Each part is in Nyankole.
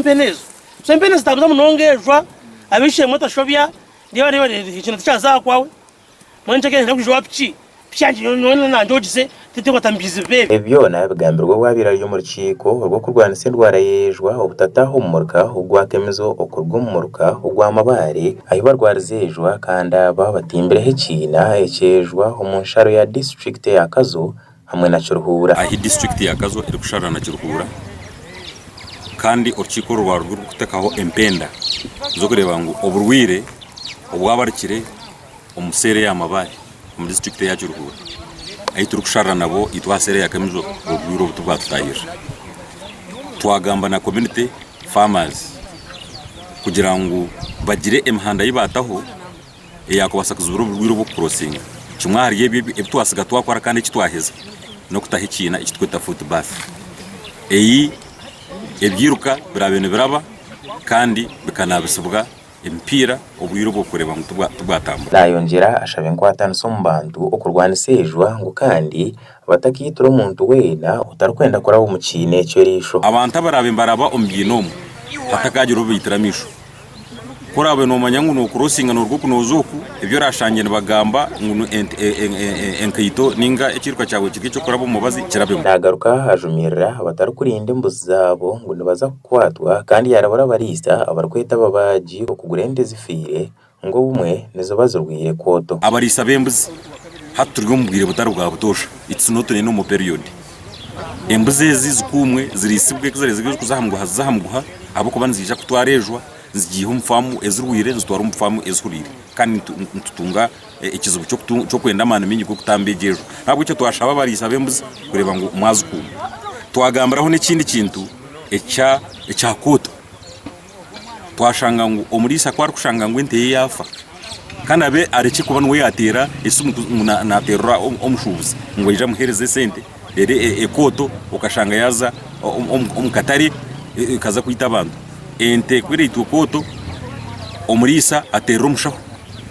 empene ezo. So empene zitambuza munonga ejwa, ab'eishe-emwe tashobya, reeba reeba ekiina tikyaza aha kwawe. Mbwenu nikyo kyenda kwija owa piki, piki yangye nyowe nangyogize tekwata mu bizibu ebi. Ebi byona bigambirwe obu abaire ari omu rukiiko rw'okurwanisa endwara y'ejwa obutataaha omu muruka ogwa Kemizo okuruga omu muruka ogwa Mabaare ahi barwarize ejwa kandi aba batimbireho ekiina eky'ejwa omu nsharo ya disiturikiti eya Kazo hamwe na Kiruhura. Ahi disiturikiti ya Kazo erikusharira na Kiruhura kandi orukiiko oru rwaba ruri orw'okutekaho empenda z'okureeba ngu oburwaire obwabarikire omu seeri eya Mabaare omu disiturikiti eya Kiruhura ahi turikusharira nabo itwe aha seeri eya Kemizo oburwaire obu tibwatutahirira. Twagamba na community farmers kugira ngu bagire emihanda ei baataho eyaakubaasa kuzibira oburwaire obu okukurosinga. Kimwe ahari ebyo ebi twatsiga twakora kandi eki twaheza n'okutaho ekiina eki turikweta foot bath ei ebyiruka biraabe nibiraba kandi bikanaabisibwa emipiira obwire obwo kureeba ngu tibwatambura. Naayongyera ashaba enkwatanisa omu bantu okurwanisa ejwa ngu kandi batakaitira omuntu weena otarikwenda kuraba omu kiina ekyo eriisho. Abantu abaraabe nibaraba omu biina omwo hatakaagira ou baitira amaisho. Ku oraabe noomanya ngu nookurosinga nooruga oku nooza oku, ebi oraashangye nibagamba ngu enkaito nainga ekiiruka kyawe kiri eky'okuraba omu mubazi kirabemu. Naagaruka ajumirira abatarikurinda embuzi zaabo ngu nibaza kukwatwa kandi yaarabura abariisa abarikweta ababaagi okugura ente ezifiire ngu obumwe niziba zirwaire kwoto. Abariisa b'embuzi hati turi omu bwire butari bwa butoosha, it's not a normal period. Embuzi ezi zikuumwe ziriisibwe ku ziraije kuza aha muguha zize aha muguha ahabw'okuba niziija kutwara ejwa zigiihe omu faamu ezirwaire nizitwara omu faamu ezihuriire kandi nitutunga ekizibu ky'okwenda amaani maingi g'okutamba egyo ejwa. N'ahabw'ekyo twashaba abariisa b'embuzi kureeba ngu mwazikuuma. Twagambiraho n'ekindi kintu ekya kooto. Twashanga ngu omuriisa ku arikushanga ngu ente ye yaafa kandi abe arekye kuba niwe yaateera esimu ngu naateerera omushuubuzi ngu aije amuheereze esente reero ekooto okashanga yaaza omu katare ekaza kwita abantu. Ente ku eraitwa ekooto, omuriisa ateerera omushaho,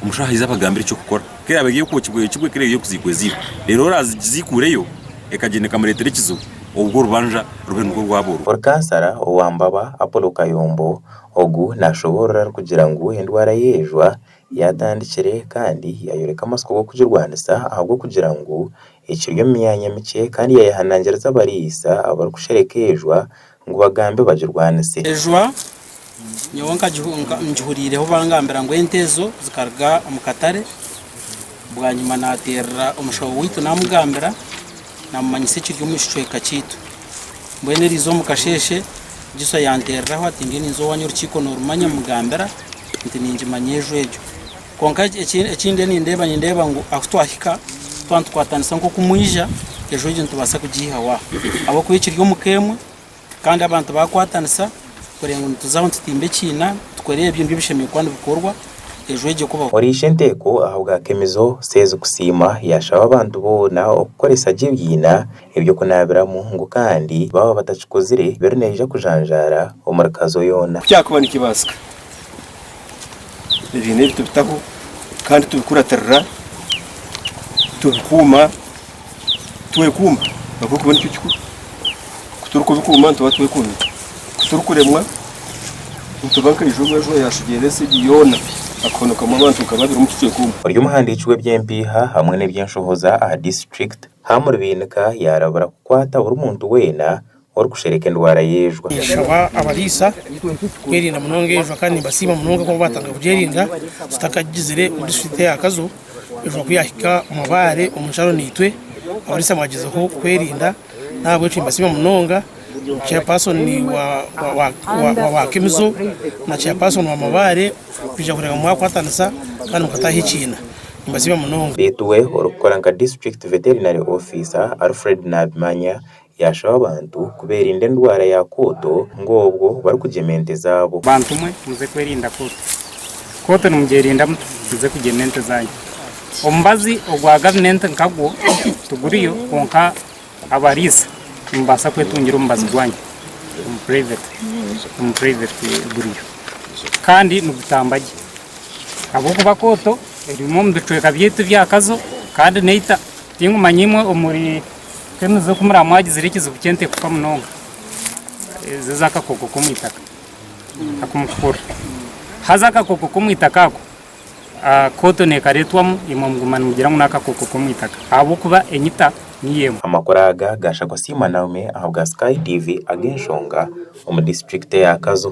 omushaho aije abagambire eky'okukora. Ku eraabe eri ey'okwokibwa eyokibwe, ku eraabe eri ey'okuziikwa eziikwe. Reero oraagiziikuureyo ekagyenda ekamureetera ekizibu, obwo orubanja rube nirwo rwaba orwe. Ori kansara owa Mbaba, Apollo Kayombo, ogu nashoboorora arikugira ngu endwara y'ejwa yaatandikire kandi yaayoreka amatsiko g'okugirwanisa ahabw'okugira ngu ekiri omu myanya mikye kandi yaayehanangiriza abariisa abarikushereka ejwa ngu bagambe bagirwanise. Ejwa nyowe ngihuriireho bangambira ngu ente ezo zikaruga omu katare bwanyima nateerera omushaho waitu namugambira namumanyisa ekiri omu kicweka kyaitu. Mbwenu eriizooba omu kasheeshe Gisa yanteereraho ati ndiyo ninza owaanyu orukiiko norumanya mugambira nti ningimanya ejo egyo. Kwonka eki ndiyo nindeeba nindeeba ngu ahu twahika twaba nitukwatanisa nk'oku mwija ejo egyo nitubaasa kugiihaho aho ahabw'okuba ekiri omu ka emwe kandi abantu baakwatanisa kureba ngu nituzaho nitutimba ekiina tukore ebyo nibyo bishemereire kuba nibikorwa ejo egyo kubaho. Oriishe enteeko ahabwa Kemizo Seezi Kusiima yaashaba abantu boona okukoresa gye ebiina eby'okunaabiramu ngu kandi baaba batakikozire biri neija kujanjaara omuri Kazo yoona. Ku kyakuba nikibaasika, ebiina ebi tubitaho kandi tubikuratirira, tubikuuma, twekuuma ahabw'okuba nikyo kikuru. Ku turikubikuuma nituba twekuumire. Ku turikuremwa nituba nka eijuma eju eyaashugiire ensi egi yoona hakahonokamu abantu nka babiri omu kicweka omu. Ori omuhandiiki w'eby'empiiha hamwe n'eby'enshohoza aha disiturikiti, Ham Rubinika yaarabura kukwata buri muntu weena orikushereka endwara y'ejwa. Nshaba abariisa kwerinda munonga ejwa kandi nimbasiima munonga kuba batandika kugyerinda tutakagizire omu disiturikiti eya Kazo. Ejwa kuyahika omu Mabaare omu nsharo naitwe abariisa bagyezeho kwerinda nahabwekyo nimbasiima munonga chairperson wa Kemizo na chairperson wa Mabaare kwija kureeba ngu mwakwatanisa kandi mukataaha ekiina. Nimbasiima munonga. Beitu we orikukora nka District Veterinary Officer Alfred Nabimanya Yaashaba abantu ku beerinda endwara ya kooto ngu obwo barikugyema ente zaabo. Bantu mwe muze kwerinda kooto. Kooto nimugyerinda muta? Muze kugyema ente zaanyu. Omubazi ogwa gavumenti nkagwo tiguriyo kwonka abariisa nimubaasa kwetungira omubazi gwanyu omu private, omu private guriyo kandi nigutamba gye ahabw'okuba kooto erimu omu bicweka byaitu ebya Kazo kandi neita. Tingumanya imwe omuri Kemizi oku muraba mwagizire ekizibu ky'ente kufa munonga, ezi ez'akakooko k'omu itaka. Aku mukuhurira. Haza akakooko k'omu itaka ako, kooto neekareetwamu, imwe muguma nimugira ngu n'akakooko k'omu itaka ahabw'okuba enyita niyo emwe. Amakuru aga gaashakwa Siima Naume ahabwa Sky TV ag'enshonga omu disiturikiti eya Kazo.